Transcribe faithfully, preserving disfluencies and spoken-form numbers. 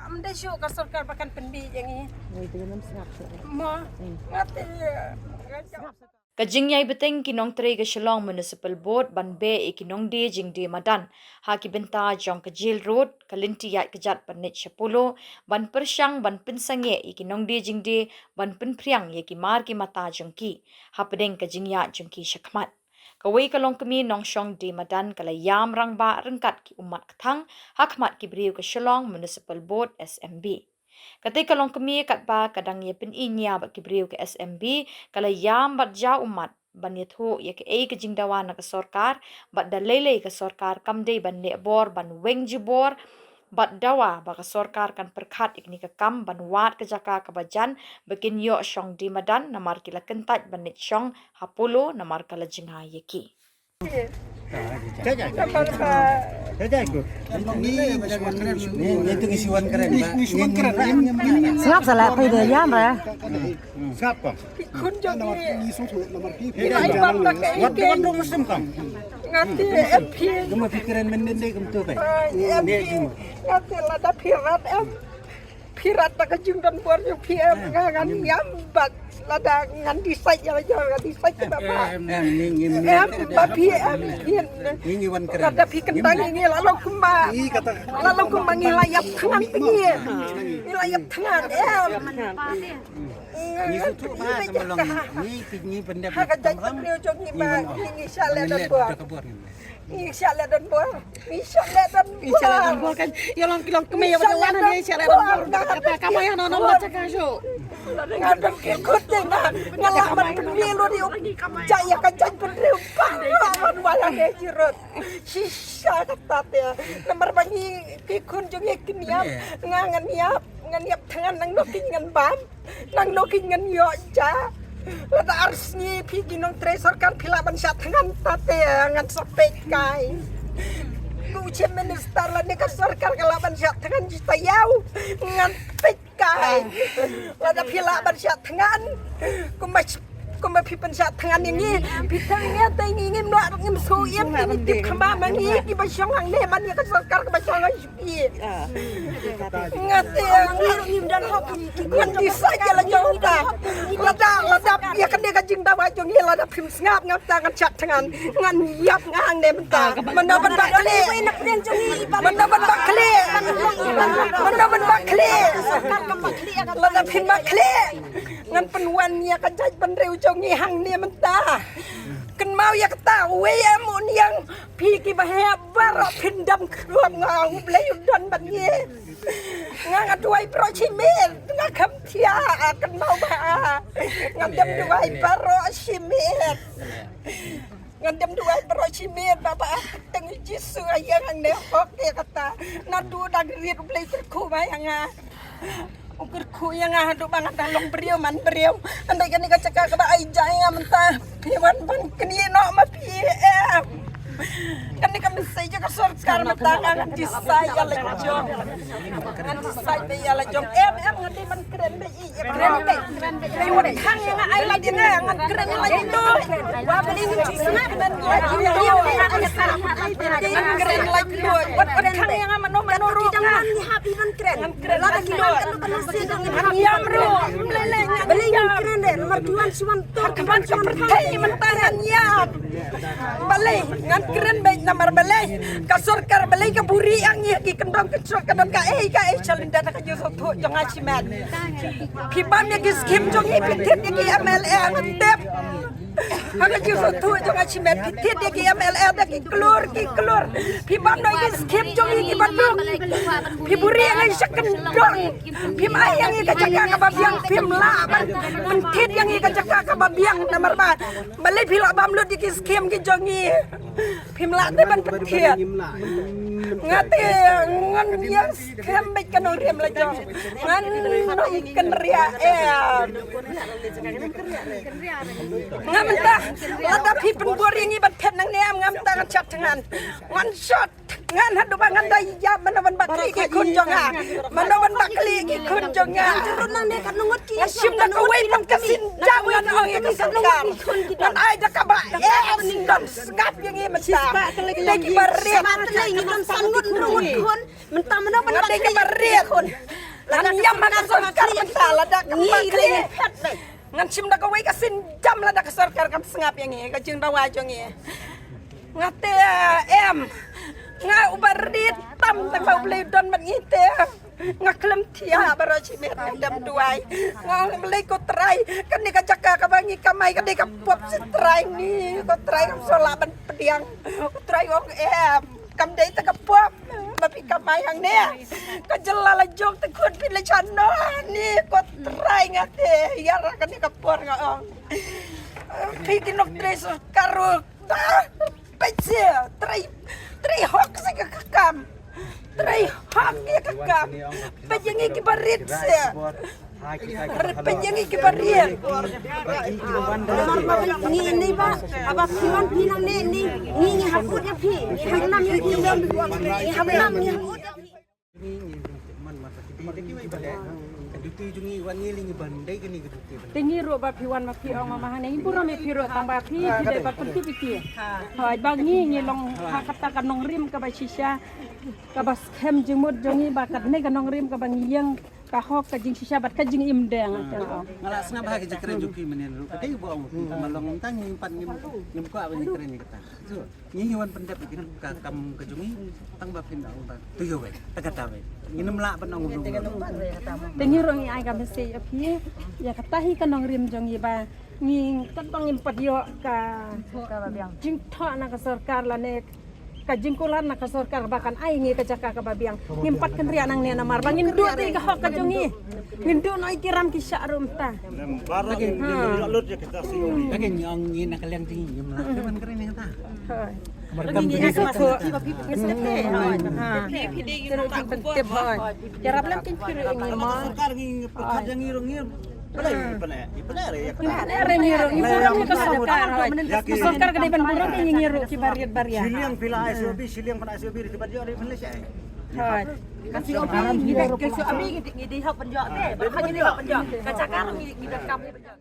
Am dei shuh ka sorkar ba kan pynbeit ïa ngi. Mo. Ngate. Ka jingïai bteng ki nongtrei ka Shillong Municipal Board ban beh ïa ki nongdie jingdie madan ha ki bynta jong ka Jail Road, ka lynti ïaid kjat ban leit sha Polo, ban pyrshang ban pynsangeh ïa ki nongdie jingdie ban pynphriang ïa ki mar ki mata jong ki hapdeng ka jingïaid jong ki shakhmat. Kawei ka longkmie nongshong die madan ka la ïam rangbah ryngkat ki ummat kthang hakhmat ki briew ka Shillong Municipal Board, S M B. Katei ka longkmie katba ka dang ïa pyni nia bad ki briew ka S M B, ka la ïam bad jaw ummat ban ïathuh ïa kaei ka jingdawa na ka sorkar, bad da lei lei ka sorkar kam dei ban leh bor ban weng jubor bad dawa ba ka sorkar kan pyrkhat ïa kane ka kam ban wad ka jaka kaba jan ba kin ïoh shong die madan namar ki la kyntait ban leit shong ha Polo namar ka la jngai ïa ki. Sngap sa la phi de ïam re. Sngap ko. Khun jong ngi. Wat wat dong sim kam. Ngati em phi. Guma phi kren men den de gum tu kai. Ngati lada phi rat em. Phi rat da ka jingdon bor jong phi em, nga ngan ïam bad lada ngan decide ïa la jong, ngan decide te ba ba. Em, em, ni ni ni. Em ba phi em phi. Ni ni wan kren. Lada phi kyntang ngi la long kumba. I kata. La long kumba ngi la ïap thngan te ngi. Ngi la ïap thngan em. Ni su tu ba ka ma long. Ni phi ni pendep. Ha ka jait pynriew jong ngi ba ngi ngi sha leh don bor. Ngi sha leh don bor. Ngi sha leh don bor. Ngi sha leh don bor kan. Ïa long ki long kmie ïa ba wan ngi sha leh don bor. Kata ka ma ïa no no ma chaka shu. Nga don ki khut te nga. Nga lah ban pynmih lo di. Jait ïa ka jait pynriew ba. Nga wan wala ne jirot. Shisha kata te. Namar ba ngi ki khun jong ngi ki niam. Nga ngan ïap. Ngan ïap thngan nang no ki ngan bam. Nang no ki ngan ïoh ja. Lada ar sngi phi ki nongtrei sorkar phi lah ban shah thngan ta te ngan sa peit kai. Ko u Chief Minister lane ka sorkar ka lah ban shah thngan ji ta ïaw ngan peit kai. Lada phi lah ban shah thngan kumba kumba phi pynshah thngan ïa ngi phi thngan ïa te ngi ngim lah ngim su ïa ngi tip khama ma ngi kiba shong hangne man ïa ka sorkar kaba shong ha Ïa. Nga te ngan decide ïa la jong ta. Lada lada ïa kane ka jingdawa jong ngi lada phim sngap ngam ta ngan shah thngan ngan ïap nga hangne mynta. Mano ban ba khlieh. Mano ban ba khlieh. Mano ban ba khlieh. Lada phim ba khlieh ngan pynwan ïa ka jaitbynriew jong ngi hangne mynta. Kynmaw ïa kata wei em u niang. Phi kiba heh baroh phin dam khrup nga u Blei u don bad ngi. Nga nga duwai baroh shi miet nga kham thiah kynmaw ba nga dam duwai baroh shi miet. Nga dam duwai baroh shi miet ba ba teng Jisu ïa nga ne hok ïa kata. Naduh dang rit u Blei kyrkhu ba ïa nga. U kyrkhu ïa nga haduh ba nga dang long briew man briew. Hynrei kane ka jaka kaba ai ja ïa nga mynta phi wan ban knieh noh ma phi em. Kane ka message ka sorkar mynta nga ngan decide ïa la jong. Ngan decide ïa la jong em em ngan dei ban kren ba i ïa kren ba. Phi wan khang ïa nga ai la jong nga ngan kren ïa la jong. Wa ba dei ngan sngap ban ïa la jong. Ngan kren la jong. Wan khang ïa nga mano mano ruh nga. Ngan kren. Lada ki wan kan kan si dang ngan ïam ruh. Balei ngan kren de namar ki wan shuwa to ki wan shuwa. Hei mynta ngan ïam. Balei ngan kren beit namar balei ka sorkar balei ka buri ang ïa ki kyndong ka sorkar don ka ei ka ei shalynda da ka jingsngewthuh jong nga shimet. Phi bam ïa ki skim jong ngi phi thied ïa ki M L A ngan tip. Ha ka jingsngewthuh jong nga shimet phi thied ïa ki M L A da ki klur ki klur. Phi bam noh ïa ki skim jong ngi kiba duk. Phi buri ïa ngi sha kyndong. Phim ai ïa ngi ka jaka kaba biang phim lah ban pynthied ïa ngi ka jaka kaba biang namar ba balei phi lah bam lut ïa ki skim ki jong ngi. Phim lah te ban pynthied. Nga te ngan ïa skem beit ka nongrim la jong. Ngan nongkynriah em. Nga mynta lada phi pynbor ïa ngi ban phet nangne em nga mynta ngan shah thngan. Ngan shah thngan haduh ba ngan da ïap mano ban ba khlieh ki khun jong nga. Mano ban ba khlieh ki Khun jong nga. Nga shim da kawei tang ka sienjam ngan ong ïa ka sorkar. Ngan ai da kaba em, ngan sngap ïa ngi mynta. Dei kiba rit. Mynta mynno mynta dei kiba rit. Ngan ïam ha ka sorkar mynta lada kaba rit. Ngan shim da kawei ka sienjam lada ka sorkar kam sngap ïa ngi ka jingdawa jong ngi. Nga te em. Nga uba rit tam tang ba U Blei u don bad ngi te. Nga khlem thiah baroh shi miet nga dem duwai. Nga ong Blei ko Trai, kane ka jaka kaba ngi kamai ka dei ka pop shi Trai ngi. Ko Trai kam shu lah ban pdiang. Ko Trai ong em, kam dei ta ka pop ba phi kamai hangne. Ka jylla la jong te khun phi la shano ni ko Trai nga te. Ïa ra kane ka por nga ong. Phi ki nongtrei sorkar ruh. Peit seh, trei, trei hok seh ka kam. Trei hok ïa ka kam. Peit ïa ngi kiba rit seh. Peit ïa ngi kiba rit. Ngi ni ba, haba phi wan phi nangne ni, ngi ngi hap ud ïa phi. Ngi hap nam ïa phi. Ngi hap nam ngi hap ud ïa phi. Te ngi ruh ba phi wan ma phi ong ma hangne ngi burom ïa phi ruh tang ba phi phi dei ba pyntip ïa phi. Hooid ba ngi ngi long ha kata ka nongrim kaba shisha kaba skhem jingmut jong ngi ba katne ka nongrim kaba ngi ïeng ka hok ka jingshisha bad ka jingim deng. Nga la sngap ha ka jingkren jong phi mynnin ruh ka dei ba ong phi ma long tang ngi pat ngim ngim kwah ba ngi kren ïa kata. Ngi ngi wan pyndep ïa ka kam ka jong ngi tang ba phin ong ba to ïoh wei ta kata wei. Ngi nym lah ban ong. Te ngi ruh ngi ai ka message ïa phi ïa kata hi ka nongrim jong ngi ba ngi katba ngim pat ïoh ka jingthoh na ka sorkar lane ka jingkular na ka sorkar ba kan ai ngi ka jaka kaba biang ngim pat kynriah nangne namar ba ngin duh te ka hok ka jong ngi. Ngin duh noh ïa ki ram ki shah ruh mynta. Lagi ngi ong ngi na ka liang jong ngi ngim lah te ban kren ïa kata. Hooid. Markam ngi ngi sngewthuh ba phi ngi sngewthuh. Hooid. Ha. Phi phi dei ngi ngi tip hooid. Ïarap lem kin phi ruh ngi mo. Sorkar ngi pyrkhat jong ngi ruh ngi. Pyneh pyneh pyneh re ïa kata. Pyneh re ngi ruh ngi burom ïa ka sorkar hooid. Ka sorkar ka dei ban burom ïa ngi ruh kiba rit ba ria. Shiliang phi la ai shuwa bi shiliang pyneh shuwa bi kiba rit ba ria. Hooid. Ka shuwa bi ngi dei ka shuwa bi ngi dei hok pynjot te. Ba ngi dei hok pynjot. Ka jaka ruh ngi ngi dei kam pynjot.